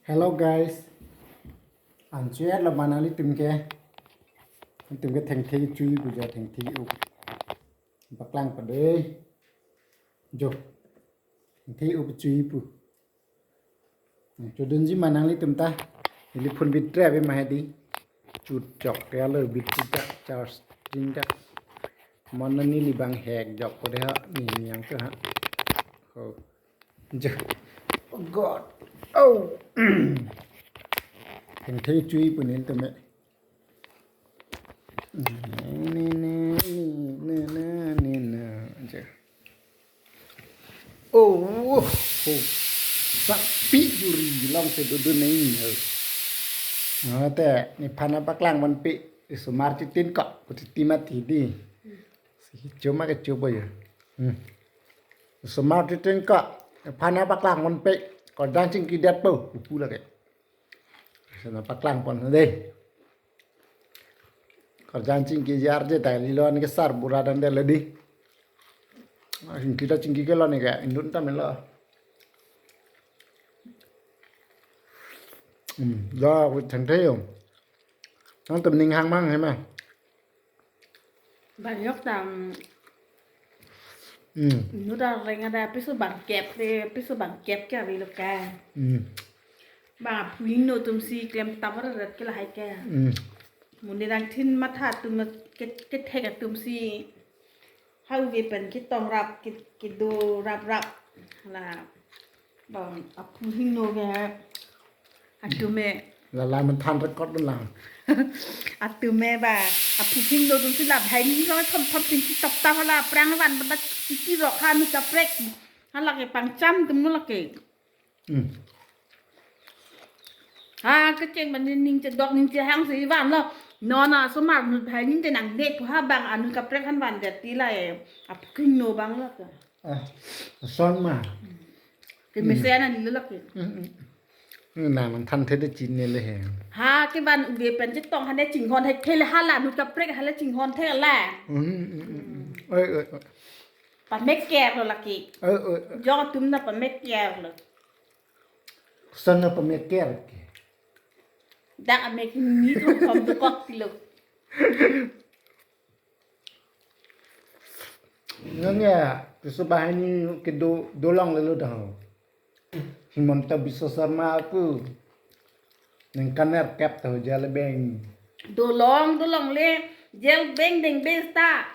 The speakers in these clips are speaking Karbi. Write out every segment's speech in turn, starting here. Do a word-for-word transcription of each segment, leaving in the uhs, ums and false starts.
Hello guys. Anchot lo ma nanglitum ke. Nanglitum ke thengthe chui pu ja thengthe up. Paklang pade. Jo. Thengthe up chui pu. Chodunji ma nanglitum ta. Neli phone battery ave ma hedi. Chut chok ya lo battery ta charging ta. Mon neli bang hek jok ko de ha ni yang ke ha. Oh. Ja. Oh God. Oh. Thengthe chui pu nelitum me. Ne, ne, ne, ne, ne, ne, ne, ne. Ja. Oh, oh, oh. Sapi juri long te dudu neng. Ate, nephan paklang ponpe, osomar titin kok, kuti mati di. Si cuma ke coba ya. Hmm. Osomar titin kok, nephan paklang ponpe, kardom chingki det po, upu lake. Sana paklang pon dei. Kardom chingki jar je ta lilo an ke sar bura dan de ledi. Chingki ta chingki ke lo ne ke indun ta melo. Hmm, da ku thengthe yo. Nangtum ning hang mang he ma. Bang yok tam. Hmm. Nu da reng ada piso bang kep de, piso bang kep ke avelo ke. Hmm. Bang aphu hingno atum si klem tabar rat ke lahai ke. Hmm. Muni dang thin matha atum ke, kethek atum si. Hau ve pen ketong rap, ke, kedo rap rap. La. Bang aphu hingno ke atum me. Lala menthan record dun lang. Atum me ba aphu hingno atum si la bhai ni ko thom thom ting si tap tap la prang van ba iti rok ha nu kaprek. Hala ke pangcham atum nu lake. Hmm. Ha kecheng ban ning chedok ning chehang si van lo. Nona osomar nu bhai ni te nang dek ha bang anu kaprek han van det ti la e. Aphu hingno bang lo ke. Ah, son ma. Ke mesen ani lo lake. Hmm, hmm. Hmm, na man than the de chin ne le he. Ha ke van uve pen chetong han de chinghon hek the le hala nu kaprek hala chinghon the la. Hmm, hmm, hmm, hmm. Oi, oi, oi. Pamek ker lo lake. Oi, oi, oi. Jong atum na pamek ker lo. Son na pamek ker ke. Dak amek ni thom thom dokok pilo. Nang ya, piso bahani kedo dolong lelo dah. Himanta Biswa Sarma aku. Neng kaner kep tahu jale beng. Dolong, dolong le, jel beng deng beng ta.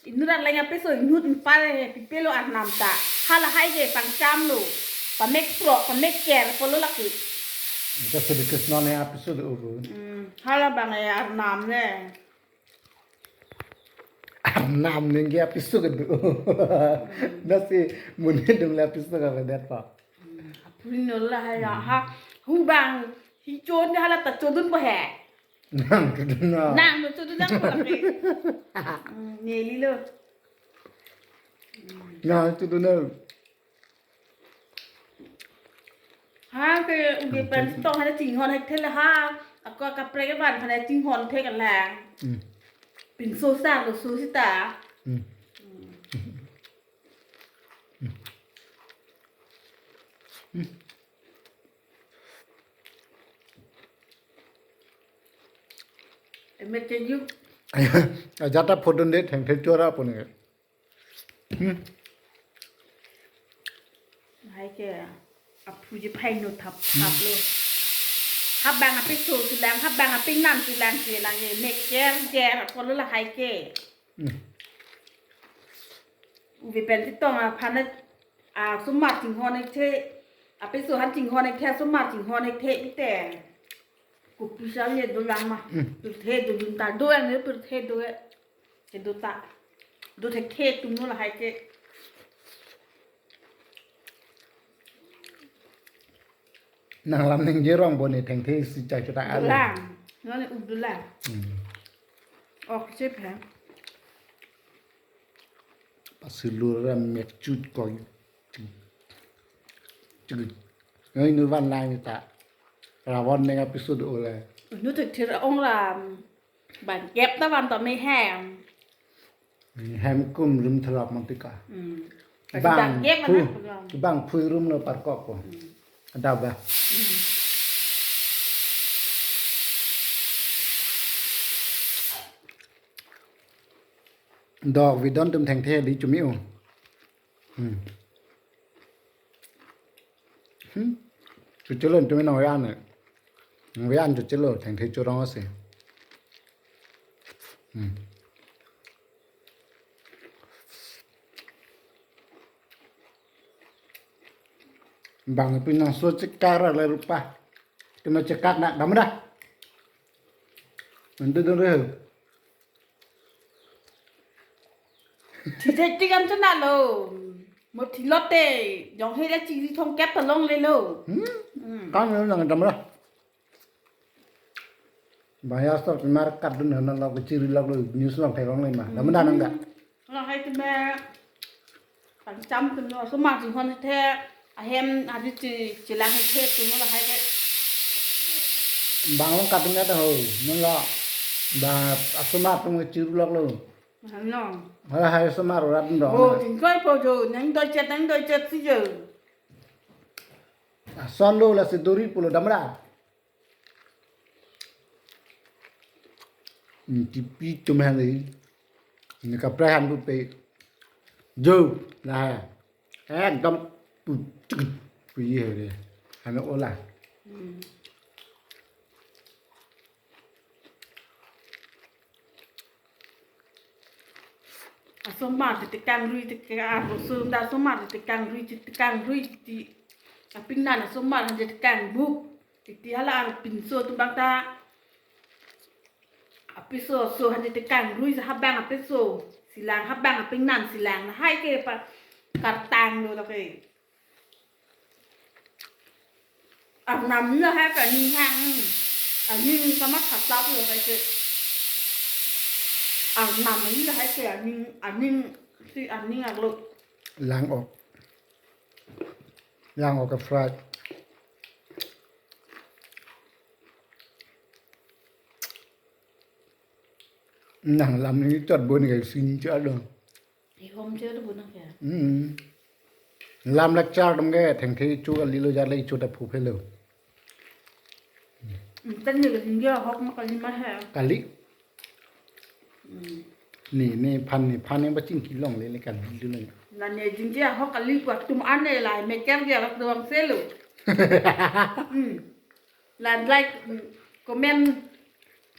Inut arleng apiso inut impar he pipelo arnam ta. Hala hai ke pangcham lo. Pamek pro, pamek ker, polo laki. Jasa di Krishna ne apiso de uru. Hmm, hala bang e arnam ne. Arnam ningke apiso kedo. Nasi muni dung le apiso ka vedet pa. Apuni nola hai ya ha. Hubang hi chon hala ta chodun pa he. Nang chodun na. Nang no chodun nang pa ke. Hmm, neli lo. Nang chodun na. Ha ke uge pen tong hana chinghon hek thele ha. Ako kaprek ban hana chinghon thek la. Hmm. Pinso sa lo so sita. Hmm. Emet ke yuk. Ajata photo de theng theng chora pon ke. Hmm. Hai ke aphu ji phai no thap thap lo. Habang apiso silang, habang apinam silang ke lang ye mek ker ker apolo la hai ke. Hmm. Uve pen titong aphan a osomar chinghon ekthe, apiso han chinghon ekthe, osomar chinghon ekthe ite. Kopi sal ye dolang ma. Hmm. Pirthe dodun ta, do ang ne pirthe do e. Kedo ta. Do thekthe atum no lahai ke. Nanglam ningje rong boni thengthe si chai chutang alu. Dolang. Noni up dolang. Hmm. Ok, sip ha. Pasilur ram mek chut koi. Chut. Ngai nu van lang ta. Ravon neng apiso do le. Nu thekthir ong ram. Ban kep ta van ta me hem. Hem kum rum thalap mantika. Hmm. Bang phu, bang phu rum lo parkok ko. Hmm. Ada ba. Hmm. Dok vidon tum thengthe di chumi o. Hmm. Hmm. Chuchelo tum nang vean. Nang vean chuchelo thengthe chorong ase. Hmm. Bang pinangso chekak ra le rupa. Kena chekak nak dam dah. Nanti dulu. Thithe tik an chana lo. Mo thilote jong he la chiri thomkep ta longlelo. Hmm? Hmm. Kan lo nang dam dah. Bang ya stor pimar kat dun na lo chiri lok lo news lok thek longle ma. Dam dah nang dah. Lahai teme pangcham tum lo, osomar chinghon the, ahem adi chi, chilang the tum lo lahai ke. Bang long kat tum ya ta ho, non lo ba osomar tum chiri lok lo. Ano. Hala hai osomar rat ndo. Oh, tingkoi po jo, nang doi chet, nang doi chet si jo. Ason lo lasi duri pulo dam dah. Hmm, tipi tum hali. Ini kaprai han pu pe. Jo, lah. Ekdom pu chuk pu ye hali. Ano ola. Hmm. Asomar ti tekang rui tekang, ah, sunda asomar ti tekang rui ti tekang rui ti. Apingnan asomar han ti tekang buk. Titi hala arpinso tu bang ta. Apiso so han ti tekang rui sa habang apiso. Silang habang apingnan silang. Lahai ke pa kartang lo lake. Arnam ni lahai ke aning hang. Aning kamatha tap lo lahai ke. Arnam ni lahai ke aning, aning si aning arlo. Lang ok. Lang ok ke fried. Nang lam ni chot bon ke sin cha dong. Ihom che lo bo nang ke. Hmm. Lam lecture dong ke thengthe chu kali lo jar le chu ta phu phelo. Hmm, tan ni ke ningje ahok ma kali ma he. Kali. Hmm. Ni, ni phan, ni phan ni ba chingki longle le kali lo le. La ne ningje ahok kali ko tum an ne la meker ke rak doang selo. Hmm. La like, mm, comment,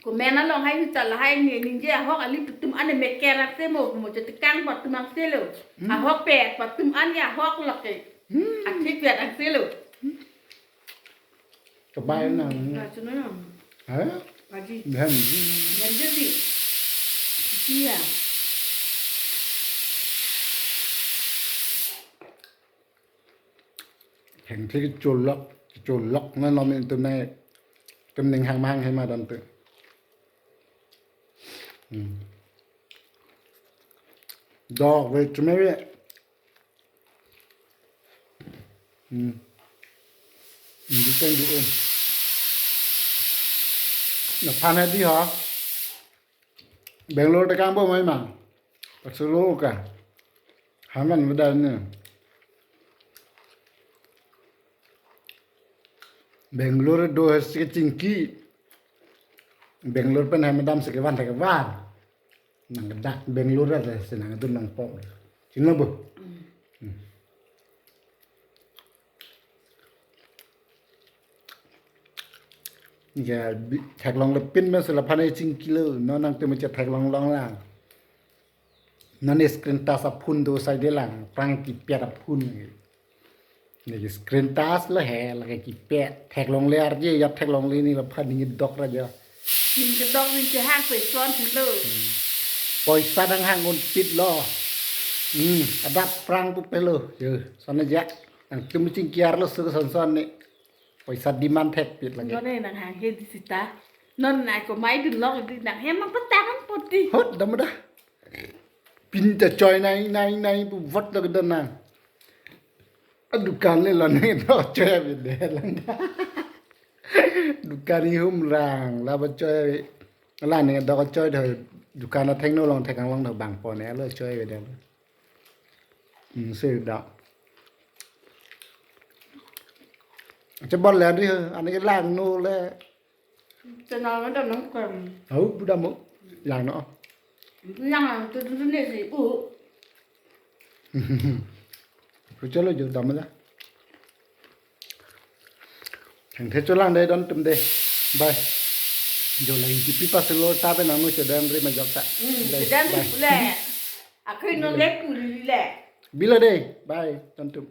comment along hai ni chala hai ni ningje ahok kali pu tum an meker ase mo, mo chetekang pa tum ang selo. Hmm. Ahok pe pa tum an ya ahok lake. Hmm. Athik pe ang selo. Kabai na. Hmm, na chuna na. Ha? Aji. Bhan. Bhan jadi. Iya. Thengthe cholok, cholok na nom in tum nai, tum ning hang mahang hema dam tu. Hmm. Dok ve chumere. Hmm. Hmm, di kan du um. Na phan hadi ha. Bangalore tekang bo mai ma. Pasolo ka. Haman bedal ne. Bangalore do hasi chingki. Bangalore pen hai madam se kevan ta kevan. Nang dak Bangalore ada se nang dun nang pom. Sino bo. Hmm. Ya, bi-, theklongle pin ma sela phane chingkilo, non nang tumi che theklong long lang. Non screen touch a phone do sai de lang, prang keypad a phone. Ni screen touch lo he, lake keypad, theklongle arje, ya theklongle ni la phani dok ra ja. Ning kedok ning kehang pe son lo. Poisa dang hang un pit lo. Hmm, adap prang pu pelo. Yo, sana ja. Nang tumi chingki arlo su son son ni. Poisa demand thek pit lagi. Non ne nang hang he di sita. Non nai ko mai dun lok di nang hem mang petang poti. Hot dam dah. Pinta choi nai nai nai pu vot lok dan nang. A dukan le lo ne do choi ave de lang. Dukan ihum rang la ba choi la ne do choi do dukan athengno long thekang long do bang po ne lo choi ave de. Hmm, se da. Che bol le ri, ani ke lang no le. Chana ma dam nang kwem. Au, bu dam mo. Lang no. Nang ang tu tu ne si u. Ru cholo jo dam la. Thengthe cholang dei don tum dei. Bye. Jo la ingkipi paselo ta pen nangno chedam ri majok ta. Hmm, Dei, chedam ri bye. Pule. Akhoi no le puli le. Bilo dei. Bye don tum.